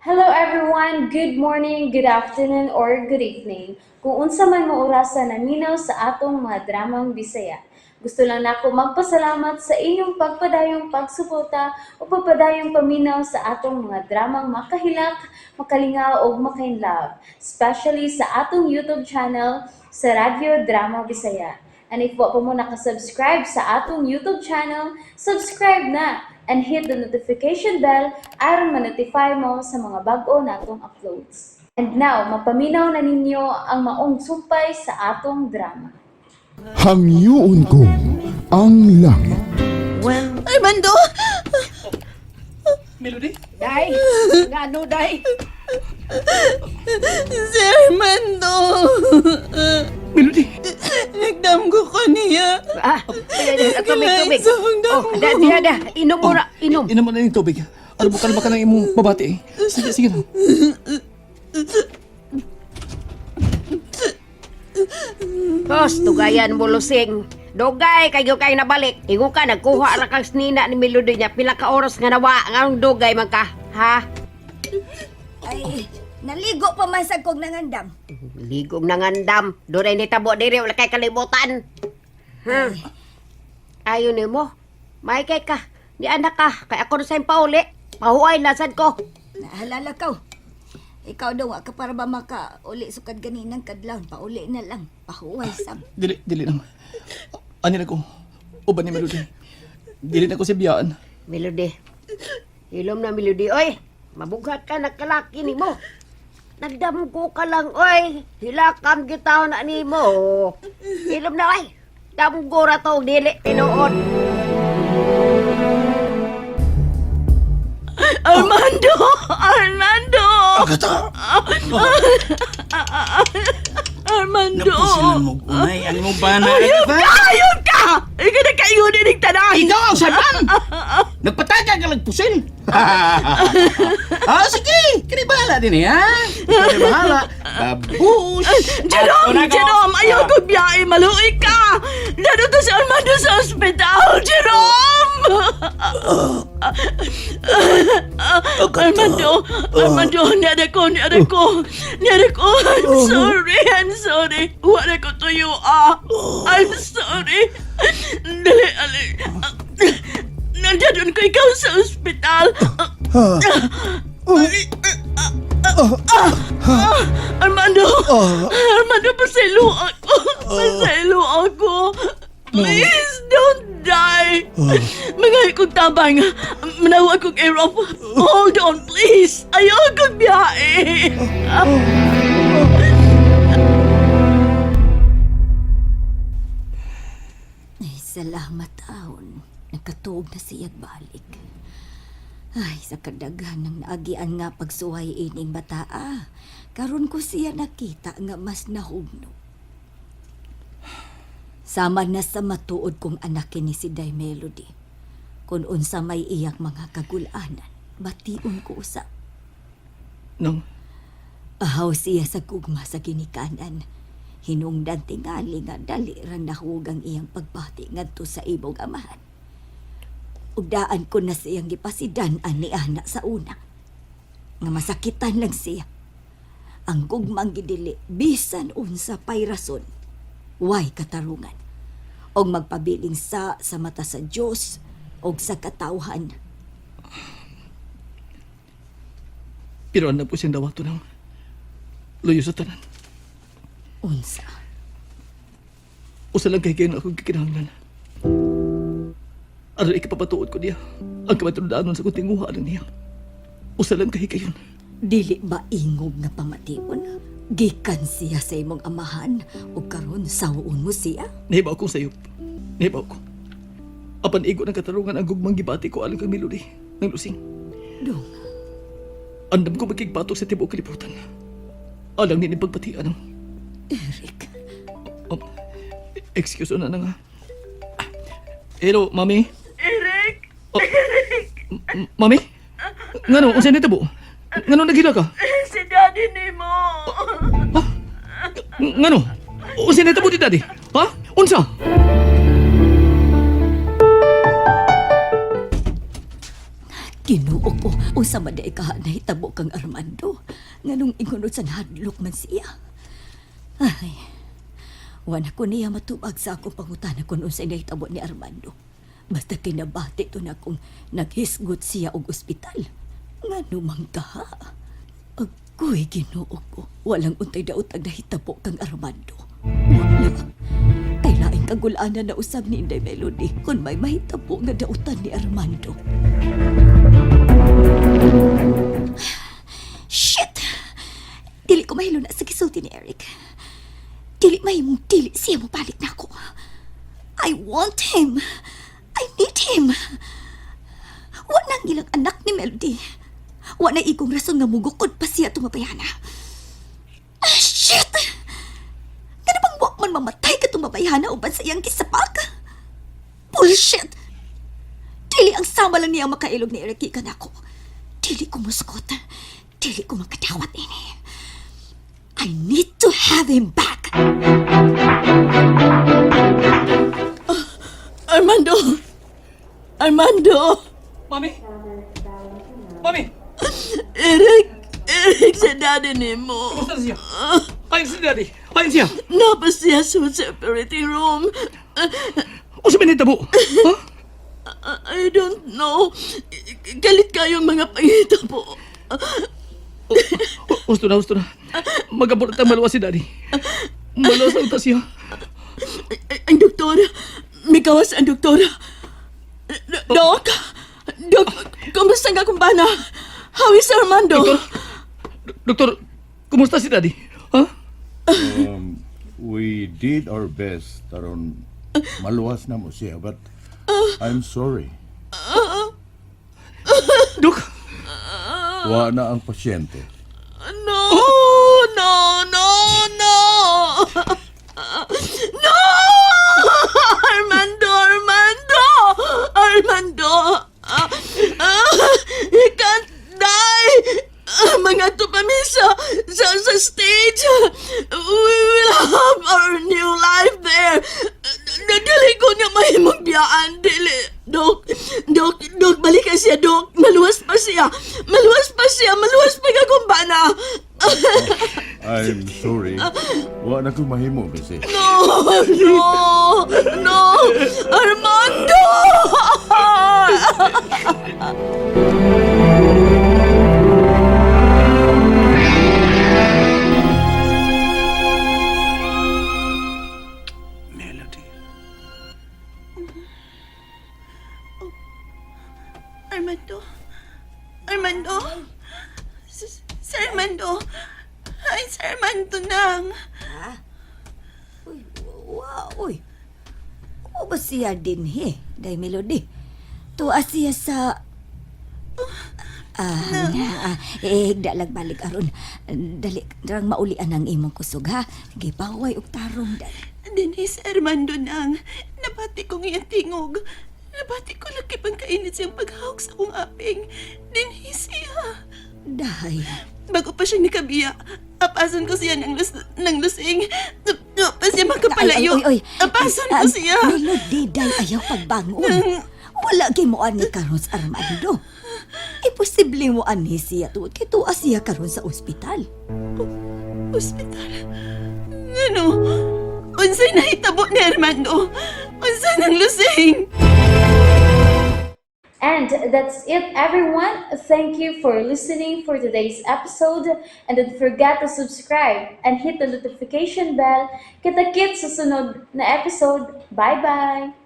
Hello everyone! Good morning, good afternoon, or good evening. Kung unsa man mo orasa naminaw sa atong mga dramang Bisaya. Gusto lang nako magpasalamat sa inyong pagpadayong pagsuporta o pagpadayong paminaw sa atong mga dramang makahilak, makalingaw ug makainlove, especially sa atong YouTube channel sa Radyo Drama Bisaya. And if wa pa mo nakasubscribe sa atong YouTube channel, subscribe na and hit the notification bell aron ma-notify mo sa mga bag-o natong uploads. And now, mapaminaw na ninyo ang maong sumpay sa atong drama. Hangyoon ko ang langit. Armando! Melody? Day, ngano day? Si Armando! Melody! Nagdamgo ko niya. Ah, tubig, tubig. Sa akong Oh, damgo. da, diha, da. Inom mo ra, inom. Inom mo na yung tubig. Ano ba kalma ka ng imong babati eh? Sige, sige na. Tos, dugayan mo lusing. Dugay kayo kay nabalik. Ingon ka nagkuha ra kang snina ni Melody niya pila ka oras nga nawa nganong dugay man ka, ha? Ay, naligo pa man sa kog nangandam. Ligog nangandam. Dunay nitabo diri wala kay kalibutan. Ha? Ayon nimo. May kay ka. Ni anak ka kay ako na sa pauli. Pahuay lasad ko. Nahalala ka. Ikaw daw, wa ka para ba maka uli sukad ganinang kadlawon, pauli na lang, pahuway sab. Dili, dili lang. Ani na ko. Uban ni Melody. Dili na ko si biyaan. Melody. Ilom na Melody, oy. Mabughat ka nagkalaki nimo. Nagdamgo ka lang, oy. Hilakam gitaw na nimo. Ilom na, oy. Damgo ra to, dili tinuod. Armando! Armando! Agata! Armando! Napusilan mo unay ang imong bana. Ayun Agatha. ka! Ayun ka! Ikaw na kayo din tanan! Ikaw ang saban! Nagpataga ka lang pusil. Ah, sige! Kini bahala din eh, ha? Ikaw na bahala. Babush! Ato Jerome! na ko. Jerome! Ayaw ko biyahe! Maluoy ka! Nandito si Armando sa ospital! Jerome! Armando! Armando! Niyada ko! Niyada ko! Niyada ko! I'm sorry! I'm sorry! Wala ko tuyo ah! I'm sorry! Dali, ali! Nandiyan ko ikaw sa ospital! Armando! Armando, pasaylo ako! Pasaylo ako! Please, don't die! Mga kong tabang, manawag kong Erop. Hold on, please! Ayaw kong biyahe! Ay, salamat ahon. Nakatuog na siyag balik. Ay, sa kadaghan ng naagian nga pagsuway ining bataa. Karon ko siya nakita nga mas nahugno. Sama na sa matuod kong anak ni si Day Melody. Kung unsa may iyang mga kagulanan, bation ko usab. Nang, Ahaw siya sa gugma sa ginikanan. Hinungdan tingali nga dali ra nahugang iyang pagbati ngadto sa ibog amahan. Ugdaan ko na siyang gipasidan-an ni ana sa una. Nga masakitan lang siya. Ang gugmang gidili bisan unsa pay rason. Way katarungan. Og magpabiling sa mata sa Dios og sa katawhan. pero ano po siyang dawato nang luyo sa tanan. Unsa. Usa lang kay kayo na akong gikinahanglan. Aron ikapapatuod ko niya. Ang kamatundaanon sa kong tinguha lang niya. Usa lang kay kayon. Dili ba ingob nga pamation? Gikan siya sa imong amahan ug karon sawon mo siya? Nahibaw kong sayop. Nahibaw ko. Apan igo ng katarungan ang gugmang gibati ko alang kang Melody ng lusing. Dong, Andam ko magkigbatok sa tibuok kalibutan. Alang nini pagpatian ang... Eric. Excuse na na nga. Hello, mami. Eric! Oh, mami? Ngano, unsa ni tabo? Ngano naghila ka? Si daddy ni mo! Ngano? Unsa ni tabo di daddy? Ha? Unsa? Ginoo ko, Usa man di ka nahitabo kang Armando. Nganong ingon sa nahadlok man siya. Ay, wala ko niya matubag sa akong pangutana kung unsay nahitabo ni Armando. Basta kinabati to na kung naghisgot siya og ospital. Ngano man ka? Agoy, Ginoo ko. Walang untay daot ang nahitabo kang Armando. Wala. Kay laing kagulanan na usab ni Inday Melody kung may mahitabo nga dautan ni Armando. Shit! Dili ko mahilo na sa gisulti ni Eric. Dili mahimong dili siya mo balik na ako. I want him. I need him. Wa nang ilang anak ni Melody. Wa na igong rason nga mugukod pa siya tumabayana. Ah, shit! Kana bang wa man mamatay ka tumabayana uban sa iyang gisapak? Bullshit! Dili ang sama lang niya makailog ni Eric gikan ako. Dili ko muskot. Dili ko makadawat ini. I need to have him back. Armando! Armando! Mami! Mami! Eric! Eric, sa daddy ni mo. Kumusta na siya? Ayun si Daddy! Ayun siya! Napa siya sa separating room. Unsa man nahitabo? Ha? I don't know. Galit kayong mga pangita po. Husto na, husto na. Mag-abot na maluwas si Daddy. Maluwas na uta siya. Ay, ang doktor. May gawas ang doktor. Doc? Doc, kumusta nga akong bana? How is Armando? Doktor? Doktor, kumusta si Daddy? Ha? We did our best aron maluwas na mo siya, but I'm sorry. Dok? Wa na ang pasyente. No, no, no, no! No! Armando, Armando! Armando! Ah, ah, he can't die! Ah, mga to pa mi sa stage. We will have our new life there. Dili ko niya mahimong biyaan. Dili. Dok, Dok, Dok, balikan siya, Dok. Maluwas pa siya. Maluwas pa siya. Maluwas pa ka bana. I'm sorry. Wa na ko mahimo, Mrs. No, no, no! Armando! Melody. Armando? Armando? Sir Armando? Ay, Sir Armando nang. Uy, wow, uy. O ba siya din he, Day Melody? Tuwa siya sa... Ah, na, eh, dalag balik aron. Dali, rang maulian ang imong kusog ha. Gipaway og tarong dali. Denise Armando nang. Nabati kong iyang tingog. Nabati ko laki pang kainit siyang paghawak sa akong aping. Denise siya. Dahay. Bago pa siya nikabiya, apasan ko siya ng lusing. Pa siya makapalayo. Ay, oy, oy. Apasan ko Ah, siya. Melody, day, ayaw pagbangon. Wala gyud mo ani karon sa Armando. Imposible mo ani siya tuod kay tuwa siya karon sa ospital. Ospital. Ano? Unsay nahitabo ni Armando? Unsa nang lusing? And that's it, everyone. Thank you for listening for today's episode. And don't forget to subscribe and hit the notification bell. Kita-kits sa sunod na episode. Bye-bye!